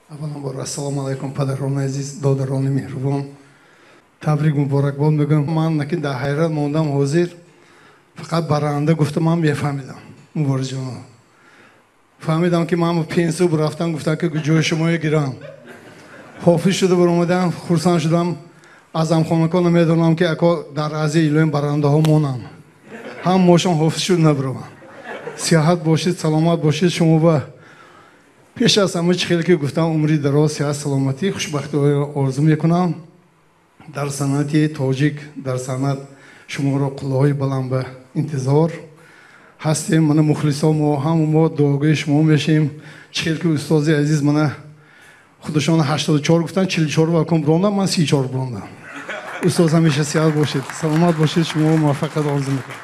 Аввалан бор ассалому алайкум, падарони азиз, додарони меҳрубон. Табрик, муборакбод мегӯям. Ман наки дар ҳайрат мондам ҳозир. Фақат баранда гуфта ман мефаҳмидам. Муборизҷон. Фаҳмидам ки ман пенсу рафтам, гуфтам ки ҷои шуморо гирам. Ҳофиз шуда баромадам, хурсанд шудам. Азамхонакон намедонам ки ако дар азии илоҳим барандаҳо монам. Ҳам мошон ҳофиз шуд набаромам. Сиҳат бошед, саломат бошед, шумо ба пеш аз ҳама чӣ хеле ки гуфтам, умри дароз, сиҳат, саломатӣ, хушбахтиҳоро орзу мекунам. Дар санъати тоҷик, дар санъат шуморо қуллаҳои баланд ба интизор ҳастем. Мана мухлисо мо ҳама мо дуогӯи шумо мешем. Чӣ хел ки устози азиз мана худашон 84 гуфтан, 44 вакун брондам, ман 34 брондам. Устоз, ҳамеша сиҳат бошед, саломат бошед, шумо муваффақият орзу мекунам.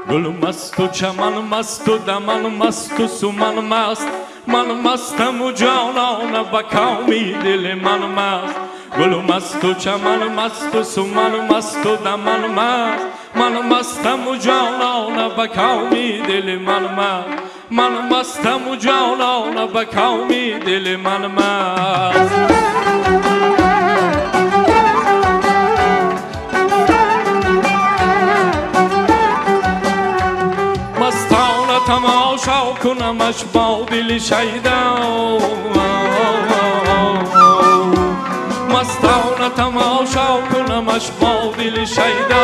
Гул масту чаман масту даман масту суман маст, ман мастаму ҷонона ба коми дили ман маст. Гул масту чаман масту суман масту даман маст, ман мастаму ҷонона ба коми дили ман маст. Ман мастаму ҷонона ба коми дили ман маст. Тамошо кунамаш бо дили шайдо, мастона тамошо кунамаш бо дили шайдо.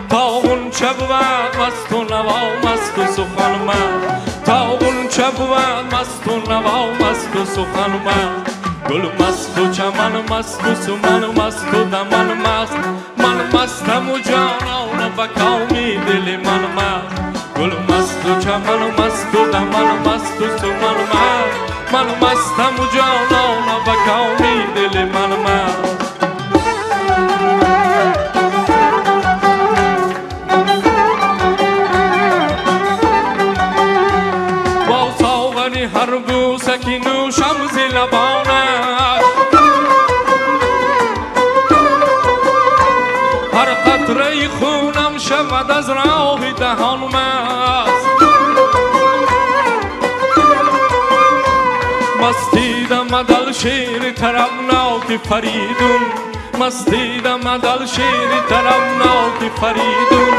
То ғунча бувад масту наво масту сухан маст, то ғунча бувад масту наво масту сухан маст. Гул масту чаман масту суман масту даман маст, ман мастаму ҷонона ба коми дили ман маст. Гул масту чаман масту даман масту суман маст, ман мастаму ҷонона ба коми дили ман маст. Бо соғари ҳар бӯса ки нӯшам зи лабонаш, ҳар қатраи хунам шавад аз роҳи даҳон маст. Мастидам адал шери тарабноки Фаридун, мастидам адал шери тарабноки Фаридун.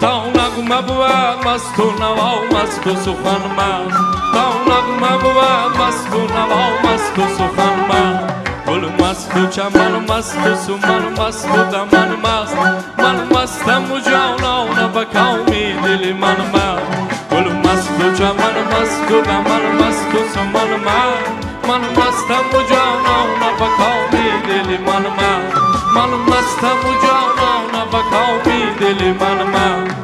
То нағма бувад масту наво масту сухан маст, то нағма бувад масту наво масту сухан маст. Гул масту чаман масту суман масту даман маст, ман мастаму ҷонона ба коми дили ман маст. Гул масту чаман масту даман масту суман маст, ман мастаму ҷонона ба коми дили ман маст. Ман мастаму ҷонона ба коми дили ман маст.